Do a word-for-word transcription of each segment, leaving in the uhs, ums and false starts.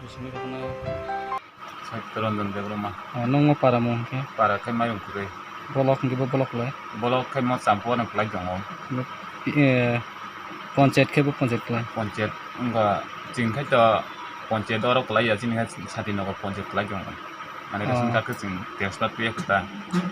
Sini kono Satya Ranjan Debbarma. Ah, nungmo para mo hwnkhe? Para khe Mayung Kwrwi. Bolok hwnkhe bo bolok lai? Bolok khe mo Champuano kwlai tongo. Eh, ponchayat khe bo ponchayat kwlai? Ponchayat wngkha chini khai to ponchayat oro kwlai ya, chini khai Satinagar ponchayat kwlai tongo. Mane ration card khe chwng transfer twiya kwta.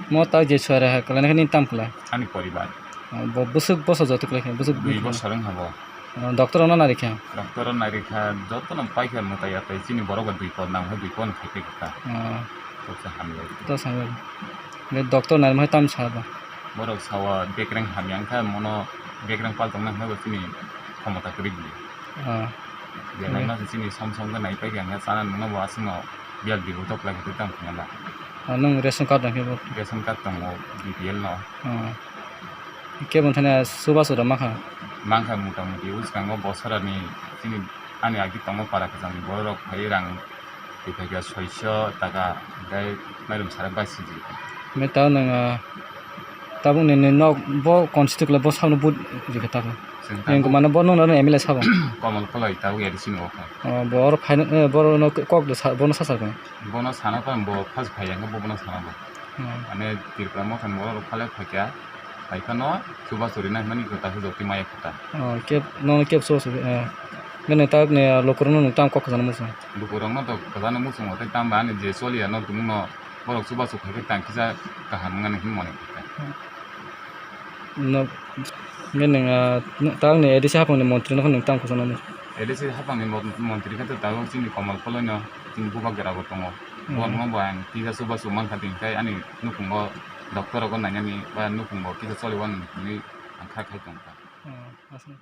Mo ta je suara ha kwlai nang nini tam kwlai? Ani poribar. Ah, bo bwswk bwsa joto kwlai khe, bwswk Dui bwsa. Bosor wngkha bo. Ah, doctor ono nari khe? Doctor o nari kha, joto no pai kha mwtai ya tai chini borok ba dui por nang hai dui por no khai khe kwta. Ah. Toksa hamya. To sangai. Be doctor nari mai tam sa ba? Borok sawa bekreng hamya wngkha, mono bekreng pal tong nang hai bo chini khomota kwrwi di. Ah. Belai no chini som som khe nai pai kha, chana nungno bo aswk no biyal bibo tok lai khe tang thangla. Ah, nung ration card nang khe bo? Ration card tongo B P L no. Ah. Kebo thani chubachu da mankha? Mankha, mota moti bwskango bosorani chini ani agi tongo para kwchangni borok phai rang twi phaikha soiso taka, tei mairum sara bai sidi. Me tao nang, ah, tabuk ni, ni nok bo constitute le bo sakno vote rikha tabuk. Chwng Yang tabuk mane bo nung nang M L A sabo? Komal Koloi tabuk A D C ni okha. Oh, bo oro final, eh, bo no kok do sa, bo no sasa ko. Bono sana pa bo first phai yang bo bono sana bo. Hmm. Ane Tripura motha ni borok rok phale phaikha, phaiphano chubachu rina hinmani kwtal se jotoi maya kwtal. Oh, keb, nono keb chubachu, eh, bini tak ni, ah, lukurokno nwng tamo kok kwchangma muchung? Lukurokno to kwchangma muchungo, tei tamo ani je choliya no tongmungno borok chubachu khaikhe tang kisa kaham wngnani hinwi mone kwtal. Hmm. No, bini, ah, tak ni A D C haphang ni montri no nwng tamo kwchangma muchung? A D C haphang ni mon-, montri khe to tabuk chini Komal Koloi no. Chini bubagra bo tongo. Hmm. Bono bo ang kisa chubachu mankha, tini khai ani nukhungo doctor rogo nainani ba nukhungo kisa choli wani hinwi ang kha khai tongkha. Hmm, aswk.